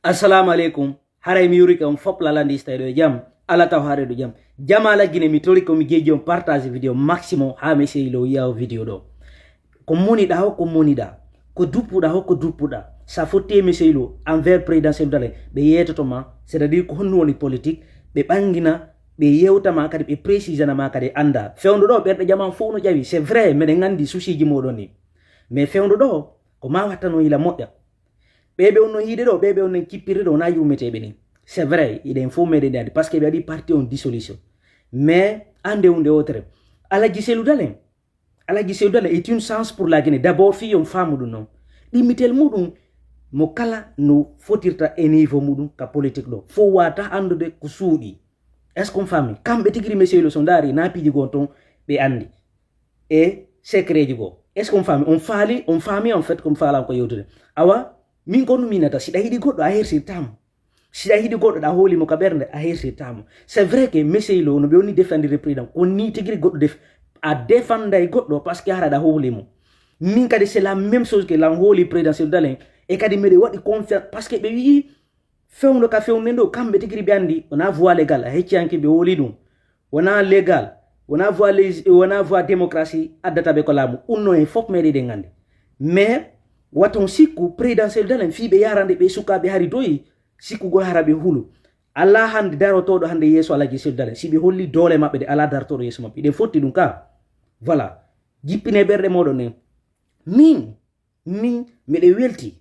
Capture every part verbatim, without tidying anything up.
Assalamu aleykum. Haray mi yurike on fop lalandi istay ɗo e jam. Ala taw haare ɗo jam. Jama ala Gine, mi tori ko mi jeeji on partage vidéo maximum ha mi sehilo yiya o vidéo ɗo. Ko moniɗa ho ko moniɗa. Ko duppuɗa ho ko duppuɗa. Sa fotti e mi sehilo envers président Cellou Dalein, ɓe yeetoto ma, c'est-à-dire ko honno woni politique, ɓe ɓangina, ɓe yewta ma kadi, ɓe précisana ma kadi anda. Fewndo ɗo ɓerɗe jaman fof no ƴawi, c'est vrai, meɗen andi souci ji moɗon ni. Mais fewndo ɗo ko ma wattano yila moƴƴa. Ɓe ɓe onno yiide ɗo, ɓe ɓe onnen kippirde ɗo, na yurmeteɓe ni. C'est vrai, iɗen fof meɗen andi, parce que ɓe waɗi parti on dissolution. Mais ande hunde wotere. Alaji Cellou Dalein, Alaji Cellou Dalein est une chance pour la Guinée. D'abord, fi on faamu ɗum non. Ɗimmitel muɗum, mo kala no fotirta e niveau muɗum ka politique ɗo. Fof wata andude ko suuɗi. Est-ce qu'on faami? Kamɓe tigi ri monsieur lo so ndaari na piiji goo ton ɓe andi. E secret ji goo. Est-ce qu'on faami? On faali, on faami en fait ko mi faala ko yewtude. Awa, min ko no minata, si ɗa yiɗi goɗɗo a hersirtamo. Si ɗa yiɗi goɗɗo ɗa hooli mo ka ɓernde a hersirtamo. C'est vrai que monsieur lo no ɓe woni défendre président. Ko ni tigi ri goɗɗo def, a défenday goɗɗo parce que hara ɗa hooli mo. Min kadi c'est la même chose que lan hooli président Cellou Dalein. E kadi meɗe waɗi confiance parce que ɓe wi'i fewndo ka fewndo ɗo, kamɓe tigi ri ɓe andi, wona voie légal, a hecci hanki ɓe woli ɗum. Wona légal, wona voie légis-, wona voie démocratie addata ɓe ko laamu. Ɗum no en fof meɗe ɗen andi. Mais, waton sikku, président Cellou Dalein, fii ɓe yarande ɓe sukaaɓe hari doyi, sikkugol hara ɓe hulu. Alaa hande darotooɗo hande yeeso Alaji Cellou Dalein. Si ɓe holli doole maɓɓe de, alaa darotooɗo yeeso maɓɓe. Ɗen fotti ɗum ka. Voilà. Jippine ɓerɗe moɗon nen. Min, min, miɗe welti.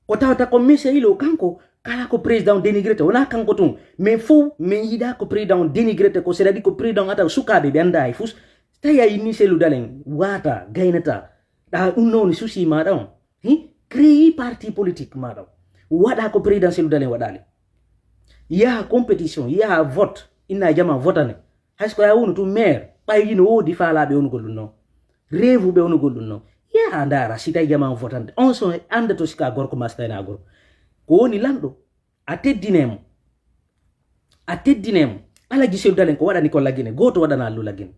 Ko tawata ko monsieur lo kanko, kala ko président dénigrete, wona kanko tun. Min fof, min yiɗa ko président dénigrete, ko c'est-à-dire ko président ata sukaaɓe ɓe anda hay fus. Tawi a yinni Cellou Dalein, wata, gaynata. Ɗa ɗum no woni souci maɗa on. Hi? Créer parti politique maɗa on. Waɗa ko président Cellou Dalein waɗali. Yaha compétition, yaha vote, inna jama votane. Hay so ko ya wonu tun maire, ɓay yino woodi faalaɓe wonugol ɗum non. Reewu ɓe wonugol ɗum non. Yaha ndaara si tawi jama on votande. On son anda to sika gorko ma si tawi na gorko. Ko woni lanɗo, a teddine mo. A teddine mo. Alaji Cellou Dalein ko waɗani kon la Guinée, gooto waɗana lu la Guinée.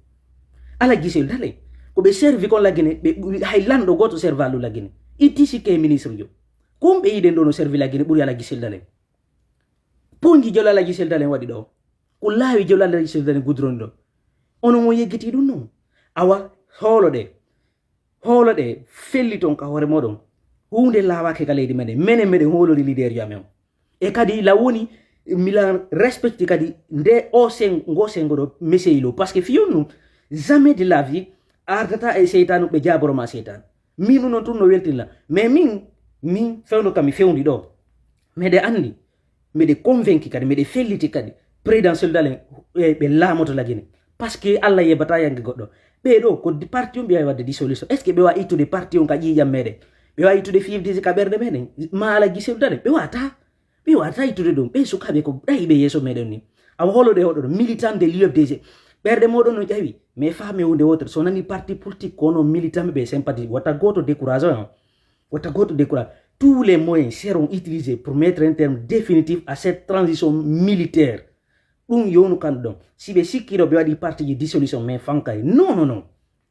Alaji Cellou Dalein, ko ɓe servi kon la Guinée, ɓe, hay lanɗo gooto serva lu la Guinée. Itti sikke e ministre jo. Kon ɓe yiɗen ɗo no servi la Guinée ɓuri Alaji Cellou Dalein. Ponji jolo Alaji Cellou Dalein waɗi ɗo. Ko laawi jolo Alaji Cellou Dalein gudroni ɗo. Ono mo yeggiti ɗum non. Awa, hoolo ɗe. Hoolo ɗe, felli ton ka hoore moɗon. Huunde laawaake ka leydi meɗen. Menen meɗen hoolori leader jo amen on. E kadi la woni, mila respecti kadi nde o sen-, ngo sengo ɗo, monsieur lo. Parce que fiyun ɗum, jamais de la vie, ardata e seytaanu ɓe jaaboro ma seytaanu. Min ɗum non tun no weltinla. Mais min, min fewndo kam mi fewndi ɗo. Meɗe andi, meɗe convaincu kadi, meɗe felliti kadi. Président Cellou Dalein, e ɓe laamoto la Guinée. Parce que Allah yebata yange goɗɗo. Ɓe ɗo, ko di-, parti on ɓe wawi wadde dissolution. Est-ce que ɓe wawi ittude parti on ka ƴiiƴam meɗen? Ɓe wawi ittude F I F D G ka ɓerɗe meɗen? Ma Alaji Cellou Dalein, ɓe wata. Ɓe wata ittude ɗum. Ɓe sukaaɓe ko ɗayiɓe yeeso meɗen ni. Awa holo ɗe hoɗo ɗo, militant de l'U F D G. Ɓerɗe moɗon no ƴawi. Mais faame hunde wotere. So nani parti politique kono militant ɓe sympathie. Wata goto découragé on. Wata goto découragé. Tous les moyens seront utilisés pour mettre un terme définitif à cette transition militaire. Ɗum yownu kan ɗon. Si ɓe sikkiro ɓe waɗi parti ji dissolution, mais fankay. Non, non, non.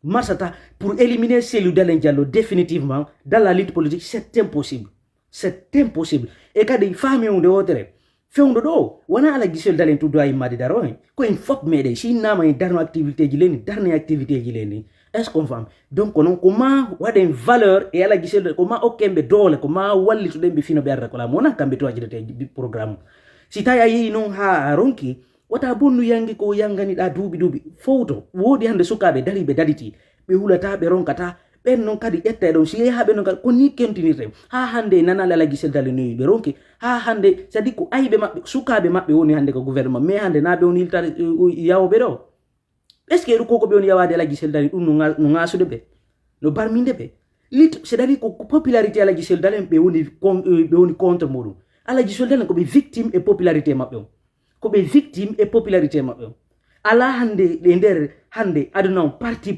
Marsata pour éliminer Cellou Dalein Diallo définitivement dans la lutte politique, c'est impossible. C'est impossible. E kadi faami hunde wotere. Fewndo ɗo, wona Alaji Cellou Dalein tuddo a immade daro hen. Ko en fop meɗen, si innama en darno activité ji leni, darne activité ji leni. Est-ce qu'on faami? Donc, non, ko ma waɗen valeur e Alaji Cellou Dalein, ko ma okken ɓe doole, ko ma wallituɗen ɓe fino ɓe arda ko laamu. Wona kamɓe to ajidata e programme. Si tawi a yehi non ha a ronki, wata bonnu yange ko yanganiɗa duuɓi duuɓi. Fowto, woodi hande sukaaɓe dariɓe daditi. Ɓe hulata, ɓe ronkata. Ɓen non kadi ƴetta e ɗon. Si yehi ha ɓe non kadi, ko ni kentinirte. Ha hande nanale Alaji Cellou Dalein no ɓe ronki. Ha hande, c'est-à-dire ko ayɓe maɓɓe, sukaaɓe maɓɓe woni hande ko gouvernement. Mais hande na ɓe woni iltare, eh, yawoɓe ɗo. Est-ce que ɗum koko ɓe woni yawaade Alaji Cellou Dalein ɗum no ŋa-, no ŋaasude ɓe? No barminde ɓe? Lit-, c'est-à-dire ko, ko popularité Alaji Cellou Dalein ɓe woni con-, eh, ɓe woni contre muɗum. Alaji Cellou Dalein ko ɓe victime e popularité maɓɓe on. Ko ɓe victime e popularité maɓɓe on. Alaa hannde e nder hannde aduna on parti